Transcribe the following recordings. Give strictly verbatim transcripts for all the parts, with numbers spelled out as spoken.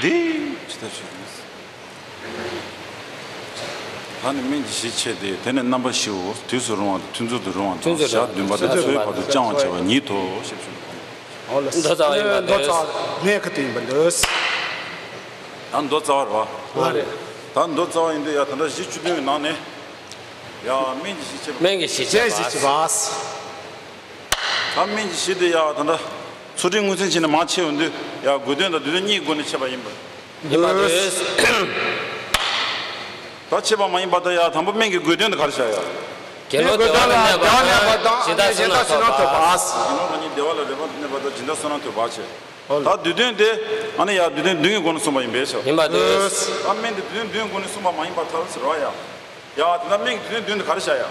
དེ་ཇི་ལྟར་བྱེད་དགོས། ད་ནི་སྨན་གྱི་གཞི་བྱས་ཏེ། དེ་ནས་རྣམ་པ་བཞིའོ། དུས་སུ་རུང་བ་དང་དུས་མཚུངས་སུ་རུང་བ་དང་། དུས་མཚུངས་སུ་ཞག་བདུན་པ་དང་ཚེས་བར་དུ་བཅང་བར་བྱ་བ་ཉིད་དོ་ཞེས་གསུངས། འོ་ལགས། མདོ་རྩ་བ་ཡིན་པ་མདོ་རྩ་བ་ནས་ཁ་ཏོན་ཡིན་པ་འདོད། ད་མདོ་རྩ་བ་རེད་བ། ལགས་རེད། ད་མདོ་རྩ་བ་ཡིན་དུས་ཡ། ད་ལྟ་གཞི་བཅུ་བདུན་གྱི་ནང་ནས་ཡ། སྨན་གྱི་གཞི་བྱས་པ། སྨན་གྱི་གཞི་བྱས་པ། སྨན་གྱི་གཞི་བྱས་པ། ད་སྨན་གྱི་གཞི་དེ་ཡ། ད་ལྟ་ཚུལ་ཁྲིམས་ངོས་འཛིན་བྱས་ནས་མར་ཕྱེ་ཡོང་དུས་ཡ། དགོས་དོན་དང་དུས་དོན་གཉིས་སྒོ་ནས་ཕྱེ་བ་ཡིན་པ། ཡིན་པ་འདོད། ད་ཕྱེ་བ་མ་ཡིན་པ་དང་ཡ། དང་པོ་སྨན་གྱི་དགོས་དོན་དེ་ག་རེ་བྱ་ཡ། དགེ་སློང་དགེ་སློང་ལ་གདོན་གནས་པ་དང་། གཞི་བདག་བསོད་ནམས་ཐོབ་པ། དགེ་སློང་རང་ཉིད་བདེ་བ་ལ་རེ་བ་གནས་པ་དང་། སྦྱིན་བདག་བསོད་ནམས་ཐོབ་པ་བྱས། ད་དུས་དོན་དེ་ཨ་ནི་ཡ། དུས་དོན་བདུན་གྱི་སྒོ་ནས་གསུངས་པ་ཡིན་པས་ཤོག། ཡིན་པ་འདོད། ད་སྨན་དེ་དུས་དོན་བདུན་གྱི་སྒོ་ནས་གསུངས་པ་མ་ཡིན་པར་ཐལ་ཟེར་བ་ཡ། ཡ། དེ་ལ་སྨན་གྱི་དུས་དོན་བདུན་དེ་ག་རེ་བྱ་ཡ།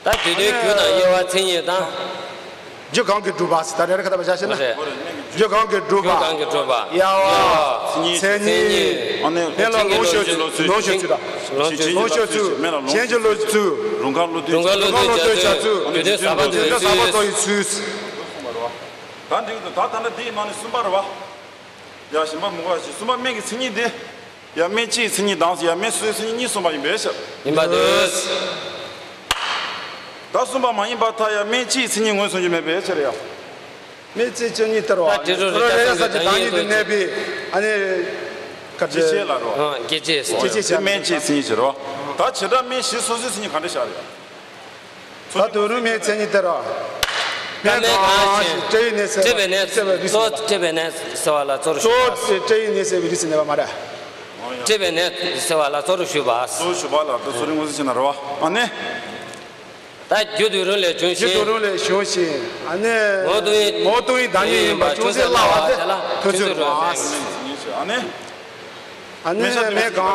ད་དུས་དོན་རྒྱུ་དང་དབྱེ་བ་མཚན་ཉིད་དང་། རྒྱུ་གང་གིས་བསྒྲུབས་པ་ཟེར། ད་རེ་རེ་ཁ་ཐག་པ་བཞག་བྱས་ན། རེད། རྒྱུ་གང་གིས་བསྒྲུབས་པ། རྒྱུ་གང་གིས་བསྒྲུབས་པ། དབྱེ་བ། མཚན་ཉིད། མཚན་ཉིད། ཨ་ནི་སྨན་ལ་ལོངས་སྤྱོད་ཚུལ། ལོངས་སྤྱོད་ཚུལ་དང་། ལོངས་སྤྱོད་ཚུལ། གཞན་གྱི་བློ་གཅོད་ཚུལ། རུང་ཁར་བློ་ལྡན་བྱ་ཚུལ། རུང་ཁར་བློ་ལྡན་བྱ་ཚུལ། དུས་དོན་ཟབ་པ་རྫོགས་པའི་ཚུལ། ད་འགྲིག་འདུག། ད་ད་ལྟ་འདི་ཡི་ནང་ནས་གསུམ་པ་རེད་བ། ཡ། གཞན་པ་མི་དགོས་ཤིག། གསུམ་པ་སྨན་གྱི་མཚན་ཉིད་དེ། ཡ། སྨན་སྤྱི་ཡི་མཚན་ཉིད་དང་། ཡ། སྨན་སོ་སོའི་མཚན་ཉིད་གཉིས་གསུངས་པ་ཡིན་པས་ཤོག། ཡིན་པ་འདོད། ད་གསུམ་པ་མ་ཡིན་པར་ཐལ། ཡ། སྨན་སྤྱི་ཡི་མཚན་ཉིད་ངོས་བཟུང་རྒྱུ་མེད་པའི་ཕྱིར་ཡ། སྨན་སྤྱི་མཚན་ཉིད་ལྟར་བ། ད་དྲི་རོ་རི་རོ་རེ་རེ་ས་ཀྱི་བདག་ཉིད་དུ་གནས་པའི་ཨ་ནི། སྐད་ཅིག་ལ་རོ། སྐད་ཅིག་སྐད་ཅིག་སྨན་སྤྱི་ཡི་མཚན་ཉིད་ཟེར་རོ། ད་བྱེ་བྲག་སྨན་གཞི་སོ་སོའི་མཚན་ཉིད་ག་འདྲ་བཞག་རེད། ད་དུ་རུ་སྨན་མཚན་ཉིད་ལྟར་བ། སྨན་གང་ཞིག་བཀྲེས་ནས་བསལ་བ། བཀྲེས་པའི་ནད། གཙོ་བོ་བཀྲེས་པའི་ནད་བསལ་བ་ལ་གཙོ་རུ་ཞུགས་པ། གཙོ་བོ་བཀྲེས་ནས་བསལ་བའི་རིགས་སུ་གནས་པ་མ་རེད། བཀྲེས་པའི་ནད་བསལ་བ་ལ་གཙོ་རུ་ཞུགས་པ། གཙོ་བོ་ཞུགས་པ་ལ་ད་གཙོ་རུ་ངོས་འཛིན་བྱེད་ན་རེད་བ། ཨ་ནི། ད་རྒྱུ་དུ་རུ་ལས་བྱུང་ཞིང་། རྒྱུ་དུ་རུ་ལས་བྱུང་ཞིང་། ཨ་ནི། ངོ་བོ་དུ་ཡི། ངོ་བོ་དུ་ཡི་བདག་ཉིད་ཡིན་པ་ཅུང་ཟད་སླ་བ་དེ་ཐོན་ཚུལ་རེད་བ། ཨ་ནི། ཨ་ནི་སྨན་གང་ཞིག། སྨན་གང་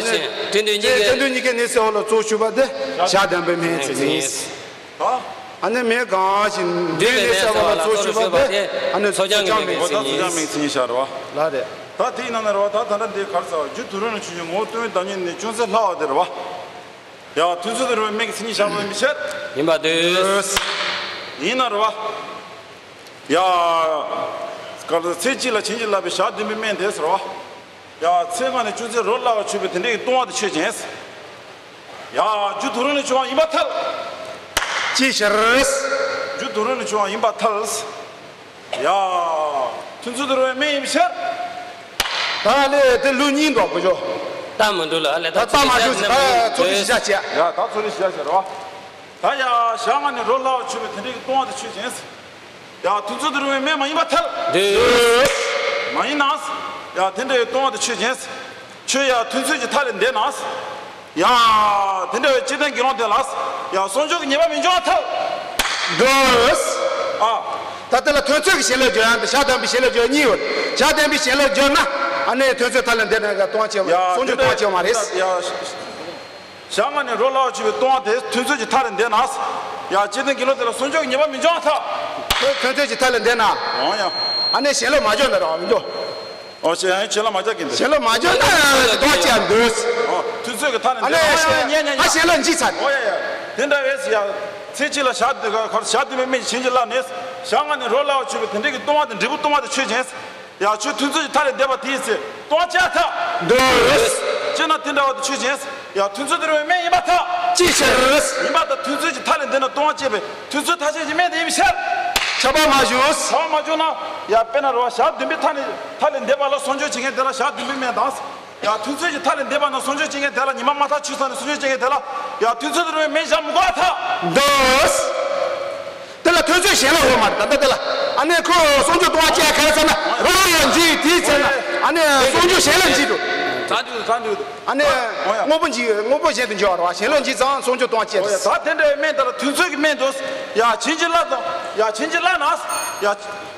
ཞིག། བཀྲེས་ནས་གཉིས་ཀའི། བཀྲེས་ནས་གཉིས་ཀའི་ནད་བསལ་བ་ལ་གཙོ་བོ་ཞུགས་པ་དེ་ཞག་བདུན་པའི་སྨན་ཟེར་ནི། ཨ་ནི་སྨན་གང་ཞིག་འདུས་པའི་ནད་བསལ་བ་ལ་གཙོ་བོ་ཞུགས་པ་དེ་ཨ་ནི་ཚོགས་ཀྱང་སྨན་ཟེར་ནི། ལགས་རེད། ད་དེའི་ནང་ན་རེད་བ། ད་ད་ལྟ་འདི་ག་རེ་ཟེར་བ། རྒྱུ་དུ་རུ་ནས་བྱུང་ཞིང་ངོ་བོ་དུ་ཡི་བདག་ཉིད་ནི་ཅུང་ཟད་སླ་བ་དེ་རེད་བ། ཡ། ཐུན་ཚོད་དུ་རུང་བའི་སྨན་གྱི་མཚན་ཉིད་བཞག་པ་ཡིན་པའི་ཕྱིར། ཡིན་པ་འདོད། ཡིན་ན་རེད་བ། ཡ། སྐབས་ཚེས་གཅིག་ལ་བྱིན་གྱིས་བརླབས་པའི་ཞག་བདུན་པའི་སྨན་དེ་ཟེར་བ། ཡ། ཚེས་ལྔ་ནས་ཅུང་ཟད་རོ་སླ་བར་ཆུད་པའི་དེ་འདྲའི་ལྟུང་བ་དེ་ཆོས་ཅན། ཡ། རྒྱུ་དུ་རུ་ནས་བྱུང་བ་ཡིན་པར་ཐལ། ཅིའི་ཕྱིར། རྒྱུ་དུ་རུ་ནས་བྱུང་བ་ཡིན་པར་ཐལ། ཡ། ཐུན་ཚོད་དུ་རུང་བའི་སྨན་ཡིན་ཕྱིར། ད་ལས་དེ་ལུགས་གཉིས་འདུག་གོ་ཅོ། ད་མི་འགྲོ་ལ་ལས་ད་ད་ད་མ་འགྲོ་ཟེར། ད་ཚོགས་ཀྱི་གཞི་བཞག་བྱས། ཡ། ད་ཚོགས་ཀྱི་གཞི་བཞག་བྱས་རོ། ད་ཡ། ཞག་ལྔ་ནས་རོ་སླ་བར་ཆུད་པའི་དེ་འདྲའི་ལྟུང་བ་དེ་ཆོས་ཅན། ཡ། ཐུན་ཚོད་དུ་རུང་བའི་སྨན་མ་ཡིན་པར་ཐལ། འདོད། མ་ཡིན་ན། ཡ། དེ་འདྲའི་ལྟུང་བ་དེ་ཆོས་ཅན། ཁྱོད་ཡ་ཐུན་ཚོད་ཀྱི་མཐའ་ལས་འདས་ན། ཡ། དེ་འདྲ་བའི་སྐྱེ་ལྡན་དགེ་སློང་དེ་ལ། ཡ། གསོག་འཇོག་གི་ཉེས་པ་མི་འབྱུང་བར་ཐལ། འདོད། ཨ། ད་དེ་ལ་ཐུན་ཚོད་ཀྱི་བྱིན་རླབས་སྦྱོར་ཡང་ཞག་བདུན་པའི་བྱིན་རླབས་སྦྱོར་གཉིས་ཡོད། ཞག་བདུན་པའི་བྱིན་རླབས་སྦྱོར་ན། ཨ་ནི་ཐུན་ཚོད་མཐའ་ལས་འདས་ན་ལྟུང་བ་ཆེ་བ། ཡ། གསོག་འཇོག་ལྟུང་བ་ཆེ་བ་མ་རེད། ཡ། ཞག་ལྔ་ནས་རོ་སླ་བར་ཆུད་པའི་ལྟུང་བ་དེ་ཐུན་ཚོད་ཀྱི་མཐའ་ལས་འདས་ན། ཡ། སྐྱེ་ལྡན་དགེ་སློང་དེ་ལ་གསོག་འཇོག་གི་ཉེས་པ་མི་འབྱུང་བར་ཐལ། ཐུན་ཚོད་ཀྱི་མཐའ་ལས་འདས་ན། འོང་ཡ། ཨ་ནི་བྱིན་རླབས་མ་སྦྱོར་ན་རེད་བ། མི་འགྲོ། ཨོ། ཞེས་ཡང་བྱིན་རླབས་མ་རྒྱག་གིན་འདུག། བྱིན་རླབས་མ་རྒྱག་ན་ལྟུང་བ་ཆེ་འདུག། ཨོ། ཐུན་ཚོད་ཀྱི་མཐའ་ནས། ཨ་ནི་འདི་ཨོ་ཡ་ཡ་ཉན་ཉན་ཉན། ཨ་བྱིན་རླབས་འཇིག་ཚར། ཨོ་ཡ་ཡ། དེ་འདྲ་བས་ཡ། ཚེས་གཅིག་ལ་ཞག་བདུན་ག་ཁར་ཞག་བདུན་པའི་སྨན་བྱིན་གྱིས་བརླབས་ནས། ཞག་ལྔ་ནས་རོ་སླ་བར་ཆུད་པའི་དེ་འདྲའི་གི་ལྟུང་བ་དེ་འབྲས་བུ་ལྟུང་བ་དེ་ཆོས་ཅན། ཡ། ཁྱོད་ཐུན་ཚོད་ཀྱི་མཐའ་ལས་འདས་པ་དེ་ཡིན་ཚེ་ལྟུང་བ་ཆེ་ཐལ། འདོད། ཅེ་ན་དེ་འདྲ་བ་དེ་ཆོས་ཅན། ཡ། ཐུན་ཚོད་དུ་རུང་བའི་སྨན་ཡིན་པར་ཐལ། ཅིའི་ཕྱིར། ཡིན་པར་ཐལ། ཐུན་ཚོད་ཀྱི་མཐའ་ལས་འདས་ན་ལྟུང་བ་སྐྱེས་པས། ཐུན་ཚོད་མཐའ་ཅན་གྱི་སྨན་དེ་ཡིན་ཕྱིར། ཁྱབ་པ་མ་བྱུང་། ཁྱབ་པ་མ་བྱུང་ན། ཡ། དཔེར་ན་རེད་བ། ཞག་བདུན་པའི་མཐའ་ནས་མཐའ་ལས་འདས་པ་ལ་གསོག་འཇོག་བྱེད་མཁན་དེ་ལ་ཞག་བདུན་པའི་སྨན་དང་། ཡ། ཐུན་ཚོད་ཀྱི་མཐའ་ལས་འདས་པ་ན་གསོག་འཇོག་བྱེད་མཁན་དེ་ལ། ཉི་མ་མ་མཐའ་ཆོད་ཚར་ནས་གསོག་འཇོག་བྱེད་མཁན་དེ་ལ། ཡ། ཐུན་ཚོད་དུ་རུང་བའི་སྨན་བཞག་མི་དགོས་པར་ཐལ། འདོད། དེ་ལ་ཐུན་ཚོད་གཞན་ལ་ཡོད་མ་རེད། ད་ལྟ་དེ་ལ་ཨ་ནི་ཁོ་གསོག་འཇོག་ལྟུང་བ་སྐྱེ་ག་རེ་ཟེར་ན། རོ་ལ་འཇིག་དེའི་ཚེ་ན་ཨ་ནི་གསོག་འཇོག་གཞན་ལ་འཇིག་འདུག། ད་འདུག་ད་འདུག། ཨ་ནི་དངོས་པོ་འཇིག། དངོས་པོ་གཞན་དུ་འཇོག་རེད་བ། གཞན་ལ་འཇིག་ཙང་གསོག་འཇོག་ལྟུང་བ་སྐྱེ་རེད། ད་དེ་འདྲའི་སྨན་དེ་ལ་ཐུན་ཚོད་ཀྱི་སྨན་དུ། ཡ། བྱིན་གྱིས་བརླབས་དང་། ཡ། བྱིན་གྱིས་བརླབས་ན། ཡ།